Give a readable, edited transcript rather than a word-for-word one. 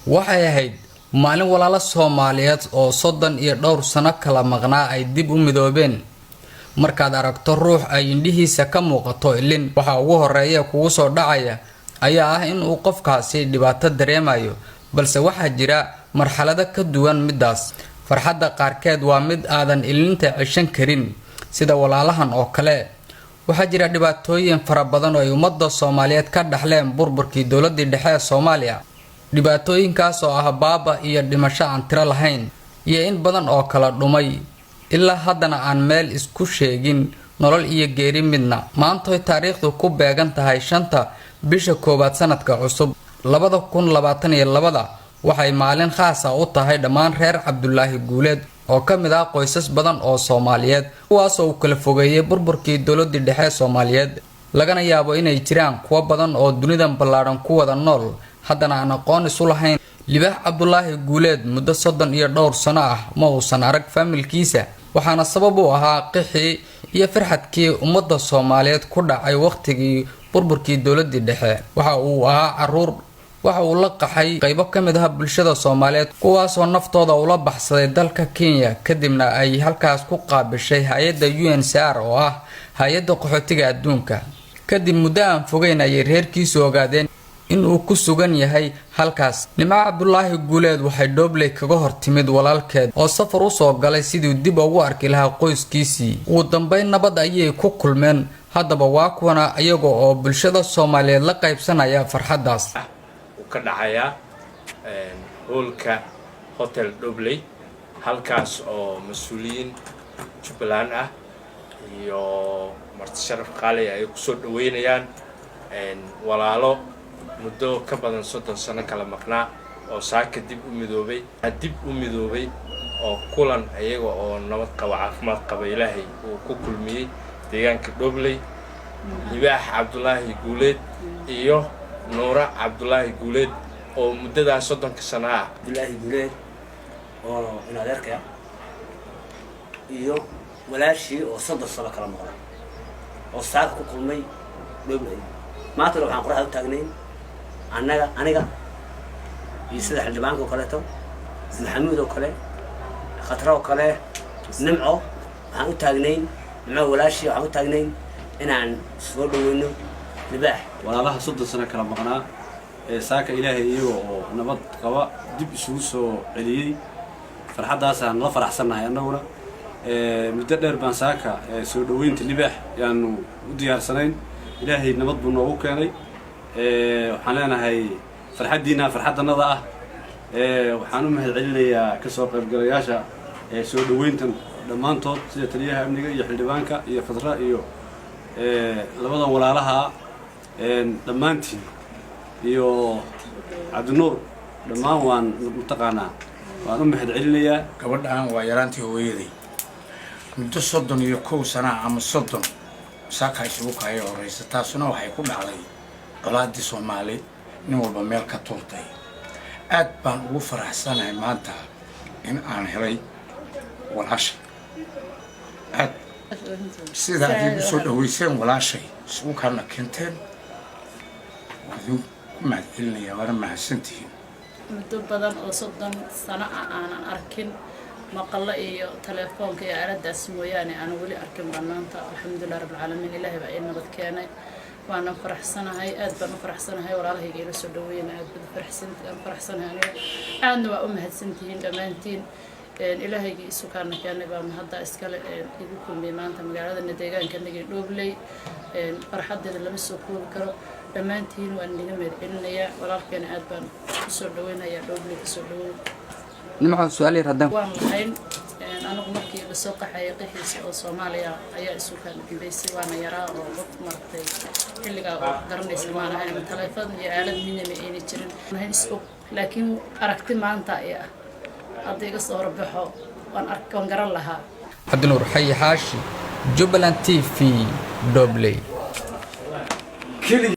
Waxay ahayd maalin walaalo Soomaaliyeed oo 30 iyo dhowr sano kala maqnaa ay dib u midoobeen. Markaad aragto ruux ay indhihiisa ka muuqato ilin, waxa ugu horeeya kugu soo dhacaya ayaa ah in uu qofkaasi dhibaato dareemayo, balse waxaa jira marxalado ka duwan midaas. Farxadda qaarkeed waa mid aadan ilinta ceshan karin, sida walaalahan oo kale. Waxaa jira dhibaatooyin fara badan oo ay ummadda Soomaaliyeed ka dhaxleen burburkii dowladii dhexe ee Soomaaliya, dhibaatooyinkaas oo ah baaba iyo dhimasho aan tiro lahayn iyo in badan oo kala dhumay, ilaa haddana aan meel isku sheegin nolol iyo geeri midna. Maantoy taariikhdu ku beegan tahay 5-ta bisha 1aad sanadka cusub 2022-da, waxay maalin khaasa u tahay dhammaan reer Cabdulaahi Guuleed oo ka mid ah qoysas badan oo Soomaaliyeed, kuwaasoo uu kala fogeeyay burburkii dowladii dhexe ee Soomaaliyeed, lagana yaabo inay jiraan kuwo badan oo dunidan ballaadhan ku wada nool, haddana aan aqoon isu lahayn. Libaax Cabdulaahi Guuleed muddo 30 iyo dhowr sano ah ma uusan arag faamilkiisa, waxaana sabab u ahaa qixii iyo farxadkii ummadda Soomaaliyeed ku dhacay waqtigii burburkii dowladii dhexe. Waxa uu ahaa caruur, waxa uu la qaxay qaybo ka mid ah bulshada Soomaaliyeed, kuwaasoo naftooda ula baxsaday dalka Kenya, kadibna ay halkaas ku qaabishay hay-adda UNHCR oo ah hay-adda qaxootiga adduunka. Kadib muddo aan fogeyn ayay reerkiisu ogaadeen in uu ku sugan yahay halkaas. Nimco Cabdulaahi Guuleed waxay Dhobley kaga hor timid walaalkeed oo safar usoo galay sidii dib ugu arki lahaa qoyskiisii. Ugu dambeyn nabad ayay ku kulmeen. Haddaba waa kuwana iyaga oo bulshada Soomaaliyeed la qaybsanaya farxaddaas. Uu ka dhacayaa hoolka Hotel Dhobley, halkaas oo mas-uuliyiin Jubbaland ah iyo marti sharaf qaali ay kusoo dhaweynayaan walaalo muddo ka badan 30 sano kala maqnaa oo saaka dib u midoobay oo kulan iyaga oo nabad qaba, caafimaad qaba Ilaahay uu ku kulmiyey deegaanka Dhobley, Libaax Cabdulaahi Guuleed iyo Nuura Cabdulaahi Guuleed oo muddadaas 30-ka sano ah. Cabdulaahi Guuleed oo in adeerkaya iyo walaashii oo 30 sano kala maqnay oo saaka ku kulmay Dhobley. Maantana waxaan qoraxda u taagnayn annaga, aniga iyo sida xildhibaanka oo kaleeto, Maxamuud oo kale, Khatra oo kale, Nimco. Waxaan u taagnayn Nimco walaashii, waxaan u taagnayn inaan soo dhaweyno Libaax. Walaalaha 30 sano kala maqnaa ee saaka Ilaahay iyaga oo nabad qaba dib isugu soo celiyey, farxaddaasaan la faraxsannahay annaguna. Muddo dheer baan saaka soo dhaweynta Libaax yaanu u diyaarsanayn. Ilaahay nabad buu noogu keenay. Waxaan leenahay farxaddiina farxaddannada ah. Waxaan u mahad celinayaa kasoo qaybgalayaasha soo dhaweyntan dhammaantood, sida taliyaha amniga iyo xildhibaanka iyo Khadra iyo labadan walaalaha dhammaantiin iyo Cabdinuur. Dhammaan waan mataqaanaa, waan u mahad celinayaa. Gabadhaan waa yaraantii hooyaday. Muddo 31 sanaa ama 30 saaka isugu kahaya horeysa. Taasuna waxay ku dhacday colaaddii Soomaali, nin walba meel ka tuurtay. Aad baan ugu faraxsanahay maanta in aan helay walaashay. Aad sida aad igu soo dhaweyseen, walaashay isugu kaana keenteen, waan idinku mahad celinayaa, waana mahadsantihiin. Muddo badan oo 30 sano ah aanan arkin, maqallo iyo telefoonka iyo aaladaas mooyaane aanan weli arkin banaanta. Alxamdulilah rabbilcaalamiin, Ilaahay baa ii nabad keenay, waana faraxsanahay, aad baan u faraxsanahay. Walaalahayga ila soo dhaweeyana aad baan faraxsan faraxsanahay aniga, aadna waa u mahadsantihiin dhammaantiin. Ilaahayga isu kaana keenay baa mahadda iskale, igu kulmiyay maanta magaaladana, deegaankanagii Dhoobley. Farxaddeeda lama soo koobi karo. Dhammaantiin waan idinga mahad celinayaa. Walaalkeena aad baan kusoo dhaweynayaa. Dhoobley kasoo dhawow. Nimco, su-aal yar haddaan Waan lahayn. Anigu markii lasoo qaxayay, qaxiisa oo Soomaaliya ayaa isu kaan dambeysay, waana yaraa oo qof martay xilligaa oo garanaysa maan ahayn. Taleefon iyo aalad midna ma ayna jirin lahayn is og, laakiin aragti maanta ee ah hadda iga soo horbaxo waan ark, waan garan lahaa. Cabdinuur Xayi Xaashi, Jubbaland TV, Dhobley.